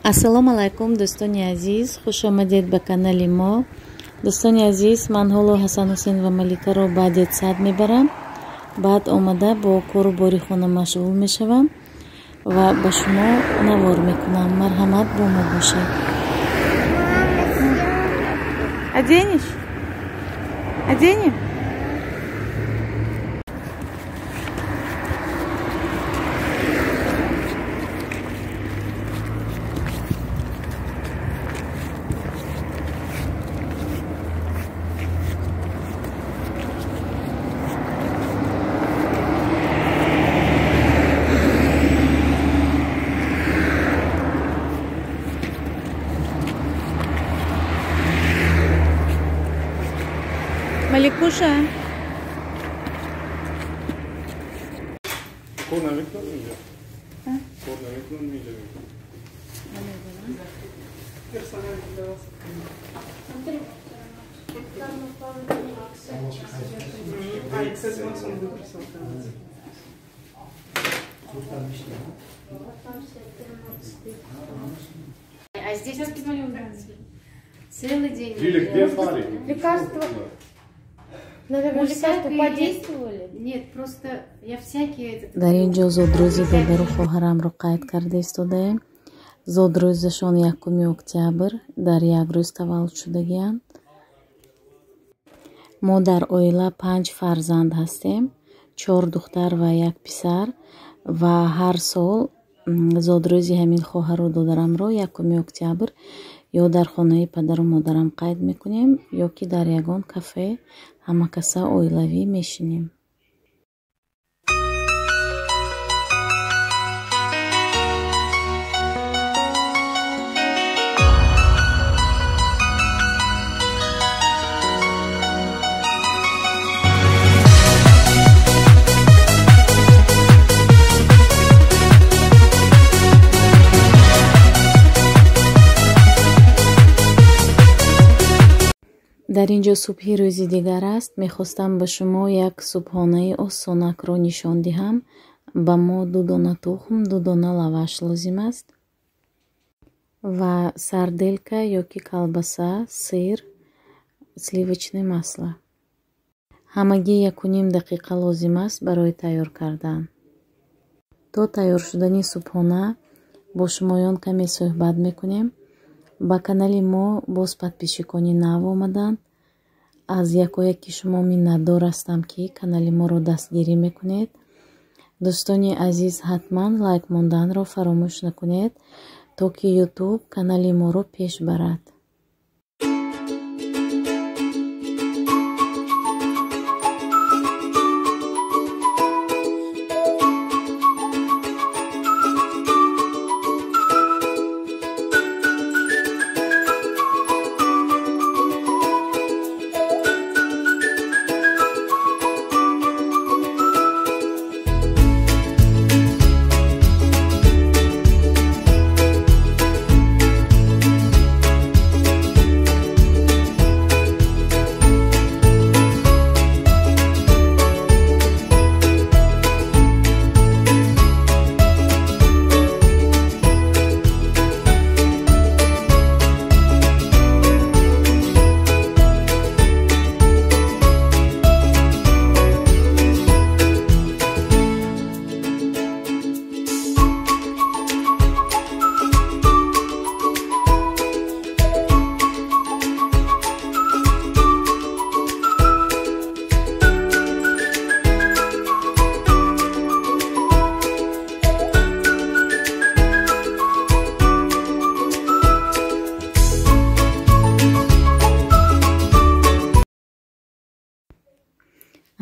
Ассалому алайкум, дӯстони азиз, хуш омадед ба канали мо. Дӯстони азиз, ман ҳоло Ҳасан Ҳусейн ва Маликаро ба детсад мебарам. Баъд омада бо кору бори хона машғул мешавам ва ба шумо навор мекунам. Марҳамат, бо мо бошед. Оденешь? Оденем? Маликуша. А здесь целый день. Лекарства. Наверное, лекарства подействовали? Нет, просто я всякие... Дар ин ҷо зодрӯзи додару хоҳарамро қайд карда истодаем. Зодрӯзашон 1 октябр дар як рӯз таваллуд шудагианд. Мо дар оила 5 фарзанд ҳастем, 4 духтар ва 1 писар, ва ҳар сол зодрӯзи ҳамин хоҳару додарамро 1 октябр ё дар хонаи падару модарам қайд мекунем, ё ки дар ягон кафе ҳамакаса оилавӣ мешинем. Дар ин ҷо субҳи рӯзи дигар аст. Мехостам ба шумо як субҳонаи осонакро нишон диҳам. Ба мо 2 дона тухм, 2 дона лаваш лозим аст ва сарделка ё ки колбаса, сыр, сливочное масло. Ҳамагӣ 1,5 дақиқа лозим аст барои тайёр кардан. То тайёр шудани субҳона бо шумоён каме суҳбат мекунем. Ба канали мо боз подписчикони нав омаданд. Аз якояки шумо миннатдор ҳастам, ки канали моро дастгирӣ мекунед. Дӯстони азиз, ҳатман лайк монданро фаромӯш накунед, то ки Ютуб канали моро пеш барад.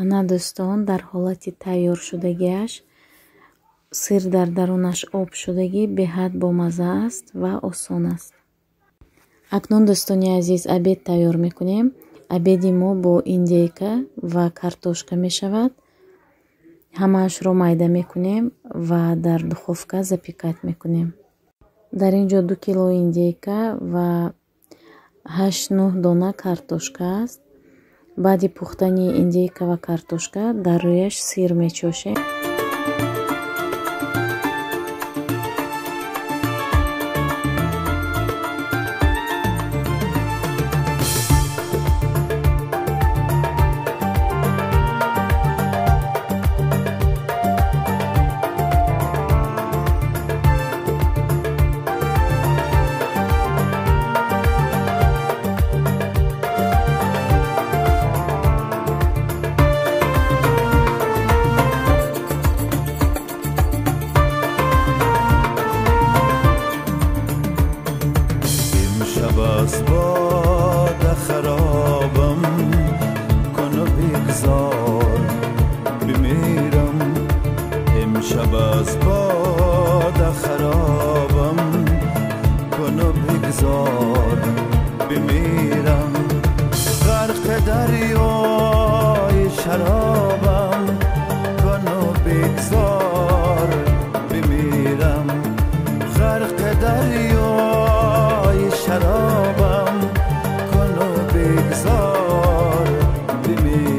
Ана дӯстон, дар ҳолати тайёр шудагиаш сир дар дарунаш об шудагӣ беҳад бомазза аст ва осон аст. Акнун дӯстони азиз, обед тайёр мекунем. Обеди мо бо индейка ва картошка мешавад. Ҳамаашро майда мекунем ва дар духовка запекать мекунем. Дар ин ҷо 2 кило индейка ва 8-9 дона картошка аст. Баъди пухтани индейка ва картошка дар рӯяш сир мечошем. بگذار بمیرم غرق دریای شرابم کن و بگذار بمیرم غرق دریای شرابم کن و بگذار بمیرم.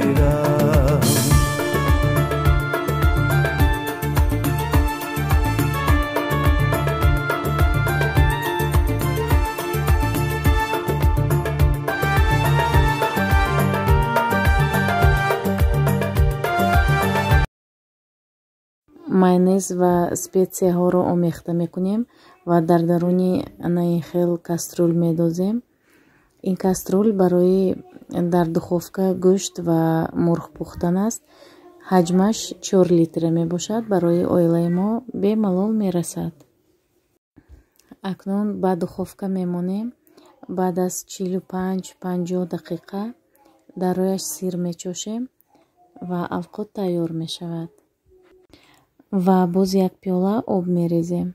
Майонез ва специяҳоро омехта мекунем ва дар даруни ана ин хел кастрюл медозем. Ин кастрюл барои дар духовка гӯшт ва мурғ пухтан аст. Ҳаҷмаш 4 литра мебошад, барои оилаи мо бемалол мерасад. Акнун ба духовка мемонем. Баъд аз 45-50 дақиқа дар рӯяш сир мечошем ва авқот тайёр мешавад. Ва боз як пиёла об мерезем.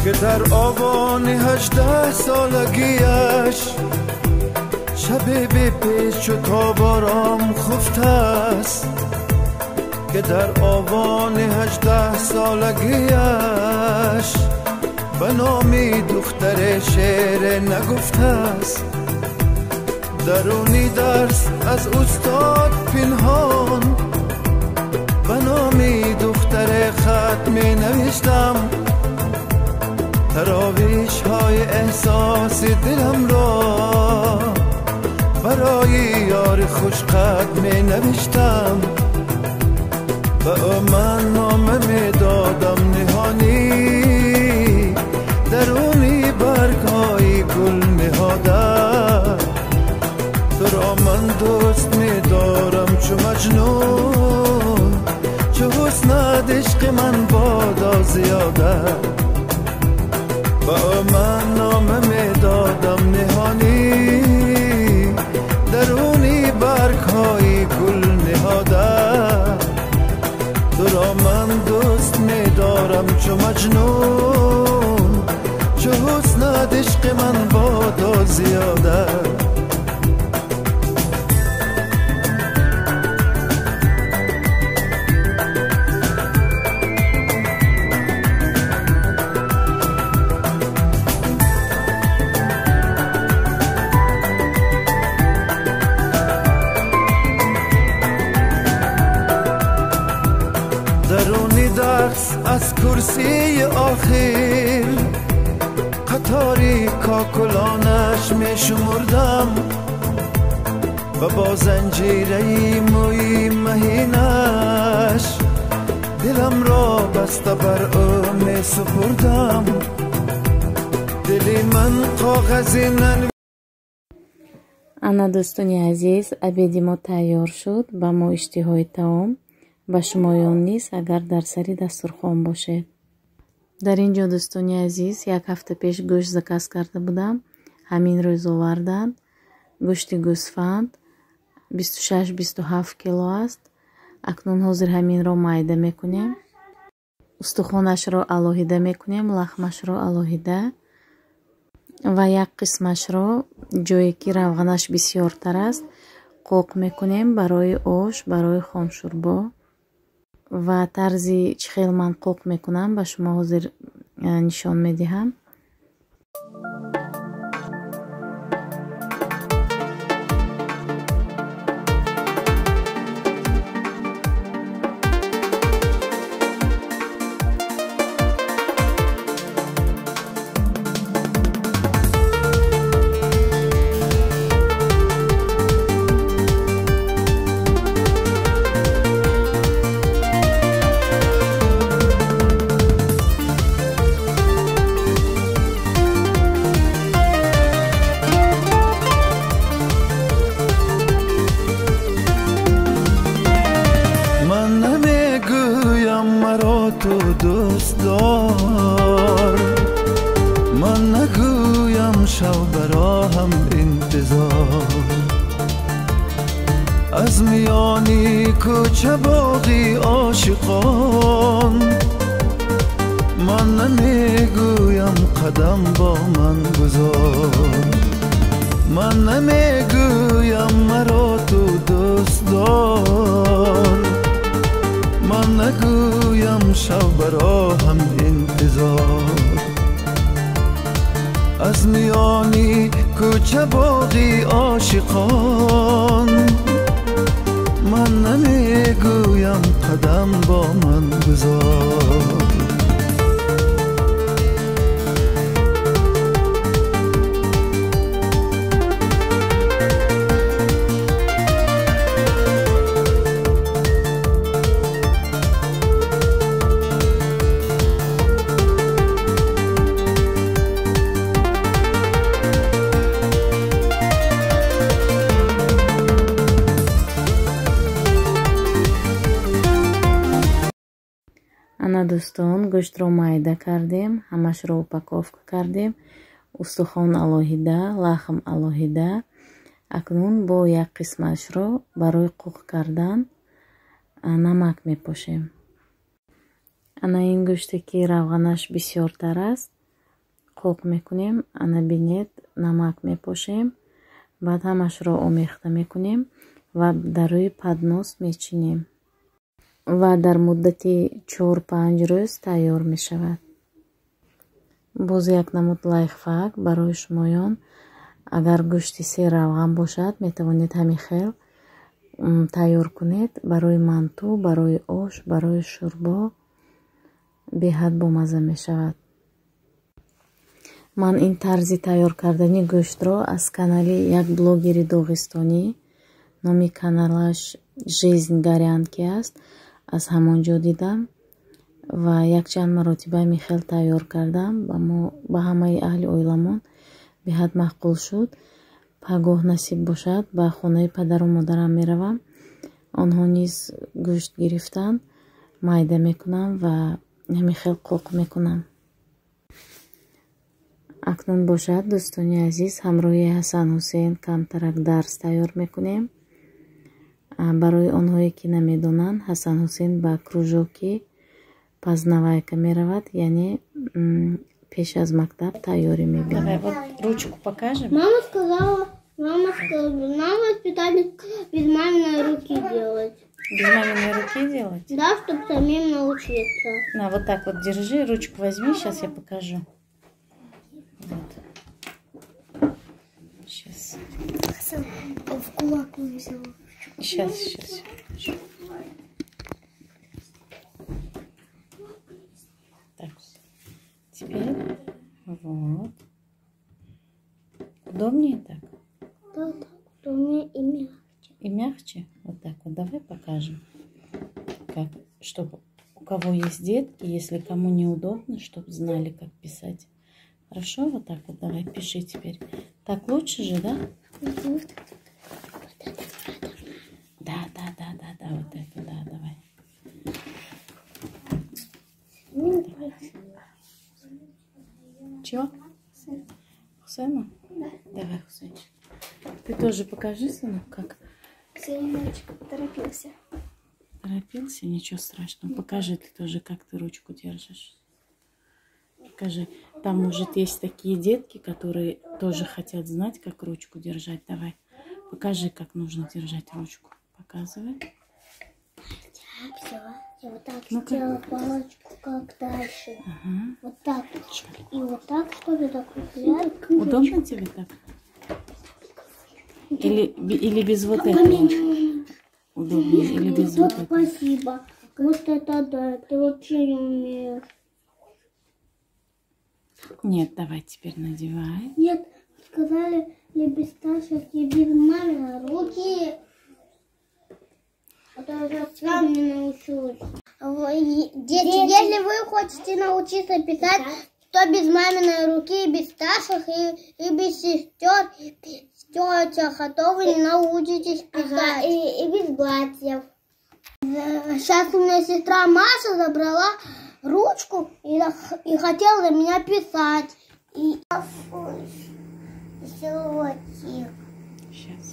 که در آوان 18 سالگیش شب بی پیچ و تاب آرام خفته است، که در آوان 18 سالگیش به نامی دختر شعر نگفته است. درونی درس از استاد پنهان به نامی دختر خط می نوشتم، تراویش های احساس دلم را برای یار خوش قد می نوشتم. به او من نامه می دادم نهانی، درونی برگ های گل نهاده. تو را من دوست می دارم چو مجنون، چو حسنت عشق من بادا زیاده. به او من نامه می دادم نهانی، درونی برگ های گل نهاده. تو را من دوست می دارم چو مجنون، چو حسنت عشق من بادا زیاده. درونی درس از کرسی آخر قطاری کاکلانش می شمردم و با زنجیره موی مهینش دلم را بسته بر او می سپردم. دلی من کاغذی نن. Ана дӯстони азиз, обеди мо тайёр шуд. Ба мо иштиҳои таом, ба шумоён низ, агар дар сари дастурхон бошед. Дар ин ҷо дӯстони азиз, як ҳафта пеш гӯшт заказ карда будам. Ҳамин рӯз оварданд. Гӯшти гӯсфанд 26-27 кило аст. Акнун ҳозир ҳаминро майда мекунем. Устухонашро алоҳида мекунем, лахмашро алоҳида ва як қисмашро ҷое ки равғанаш бисёртар аст қоқ мекунем барои ош, барои хомшӯрбо. Ва тарзи чӣ хел ман қоқ мекунам ба шумо ҳозир нишон медиҳам. تو دوست دار، من نگویم شو براهم انتظار. از میانی کوچه باغی عاشقان، من نمیگویم قدم با من گذار. من نمیگویم مرا تو دوست دار، من نگویم شب براهم انتظار. از میانی کوچه باغی عاشقان، من نمیگویم قدم با من گذار. Ана дӯстон, гӯштро майда кардем, ҳамашро упаковка кардем, устухон алоҳида, лахм алоҳида. Акнун бо як қисмашро барои қуқ кардан намак мепошем. Ана ин гӯште ки равғанаш бисёртар аст, қуқ мекунем. Ана бинед, намак мепошем, баъд ҳамашро омехта мекунем ва дар рӯи поднос мечинем ва дар муддати 4-5 рӯз тайёр мешавад. Боз як намуд лайфхак барои шумоён: агар гӯшти серравған бошад, метавонед ҳамин хел тайёр кунед барои манту, барои ош, барои шӯрбо беҳад бомазза мешавад. Ман ин тарзи тайёр кардани гӯштро аз канали як блогери доғистонӣ, номи каналаш Жизнь Горянки аст, аз ҳамон ҷо дидам ва якчанд маротиба михел тайёр кардам. Ба ҳамаи аҳли оиламон беҳад маъқул шуд. Пагоҳ насиб бошад, ба хонаи падару модарам меравам. Онҳо низ гӯшт гирифтанд, майда мекунам ва ҳамин хел қоқ мекунам. Акнун бошад, дӯстони азиз, ҳамроҳи Ҳасан Ҳусейн камтарак дарс тайёр мекунем. Барои онҳое ки намедонанд, Ҳасан Ҳусейн ба кружоки познавайка меравад, яъне пеш аз мактаб тайёрӣ мебинад. Давай вот ручку покажем. Мама сказала, нам воспитали без маминой руки делать. Без маминой руки делать? Да, чтобы самим научиться. На, вот так вот держи, ручку возьми, сейчас я покажу. Вот. Сейчас. В кулак взяла. Сейчас, сейчас. Так, теперь вот. Удобнее так? Да, так удобнее и мягче. И мягче? Вот так вот. Давай покажем, как, чтобы у кого есть детки, если кому неудобно, чтобы знали, как писать. Хорошо? Вот так вот давай, пиши теперь. Так лучше же, да? Да, да, да, да, да, вот это, да, давай. Чего? Хусейну? Да. Давай, Хусейнчик. Ты тоже покажи, сынок, как. Хусейнчик торопился. Торопился? Ничего страшного. Покажи ты тоже, как ты ручку держишь. Покажи. Там, может, есть такие детки, которые тоже хотят знать, как ручку держать. Давай. Покажи, как нужно держать ручку. Показывай. Я вот так сделала палочку, как дальше. Ага. Вот так. И вот так, что ли, закруглять. Удобно тебе так? Или без вот этого? Удобнее. Или без вот этого? Спасибо. Вот это да, ты вообще не умеешь. Нет, давай теперь надевай. Нет, сказали, без старших и без мамы руки. А то я сам не научусь. Дети, если вы хотите научиться писать, то без маминой руки, и без старших, и без сестер, тетях, а то вы не научитесь писать. Ага, и без братьев. Сейчас у меня сестра Маша забрала ручку и хотел за меня писать. И Сейчас.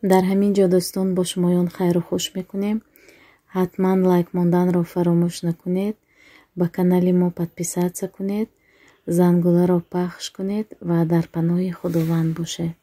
Дар ҳамин ҷо, дӯстон, бо шумоён хайру хуш мекунем. Ҳатман лайк монданро фаромӯш накунед, ба канали мо подписаться кунед, зангуларо пахш кунед ва дар паноҳи Худованд бошед.